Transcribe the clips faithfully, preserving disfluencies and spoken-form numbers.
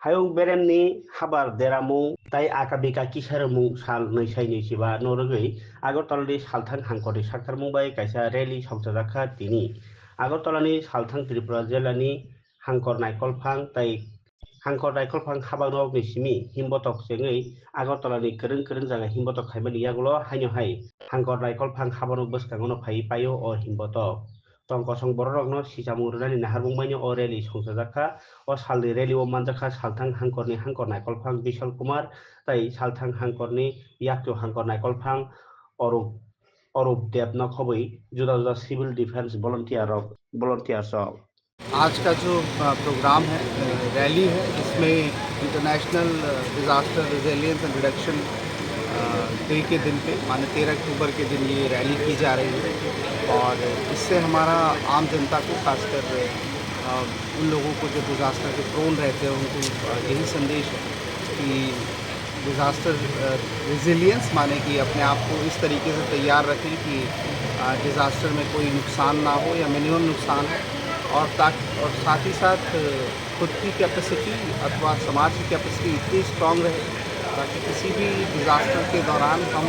Hayung beremni habar deramung tai akabika kisa rwmung sal nwi sai nwi chiba no rwgwi Agartala ni salthang hangkor ni saktarmung bai kaisa rally songchajak kha tini. Agartala ni salthang Tripura jela ni hangkor naikolphang tai hangkor naikolphang habang rok ni simi himbotok chengwi Agartala ni kwrwng kwrwng jaga himbotok khaimani yagulo haino hai hangkor naikolphang habang rok bwskango no phaiwi paio o himbotok. Tong kosong borok rok no sichamung rwnani naharmung bai no o rally songchajak kha. O salni rally o manjakha salthang hangkorni hangkor naikolphang Bishal Kumar tai salthang hangkorni yakchu hangkor naikolphang Orup, Orup Deb no khobwi juda juda civil defense volunteer rok, volunteers rok. आज का जो प्रोग्राम है, रैली है, इसमें international disaster resilience and reduction day के दिन पे, माने तेरह अक्टूबर के दिन ये रैली की जा रही है। और इससे हमारा आम जनता को, खासकर उन लोगों को जो डिजास्टर के प्रोन रहते हैं, उनको यही संदेश है कि डिजास्टर रिजिलियंस, माने कि अपने आप को इस तरीके से तैयार रखें कि डिजास्टर में कोई नुकसान ना हो या मिनिमम नुकसान हो। और ताकि, और साथ ही साथ खुद की कैपेसिटी अथवा समाज की कैपेसिटी इतनी स्ट्रांग रहे ताकि किसी भी डिजास्टर के दौरान हम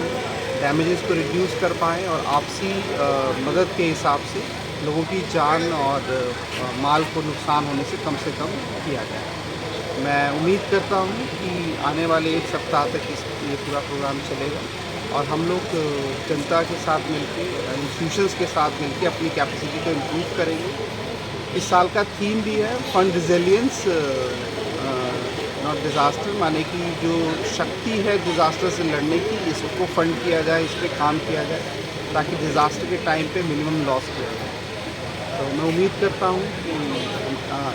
डैमेजेस को रिड्यूस कर पाएँ और आपसी मदद के हिसाब से लोगों की जान और माल को नुकसान होने से कम से कम किया जाए। मैं उम्मीद करता हूँ कि आने वाले एक सप्ताह तक इस, ये पूरा प्रोग्राम चलेगा और हम लोग जनता के साथ मिलके, इंस्टीट्यूशंस के साथ मिलके अपनी कैपेसिटी को इम्प्रूव करेंगे। इस साल का थीम भी है फंड रिजिलियंस, नॉट डिजास्टर, माने कि जो शक्ति है डिजास्टर से लड़ने की, इसको फंड किया जाए, इस पर काम किया जाए ताकि डिजास्टर के टाइम पे मिनिमम लॉस किया जाए। तो मैं उम्मीद करता हूँ कि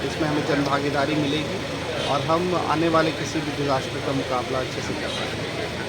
इसमें हमें जन भागीदारी मिलेगी और हम आने वाले किसी भी डिजास्टर का मुकाबला अच्छे से कर पाएंगे।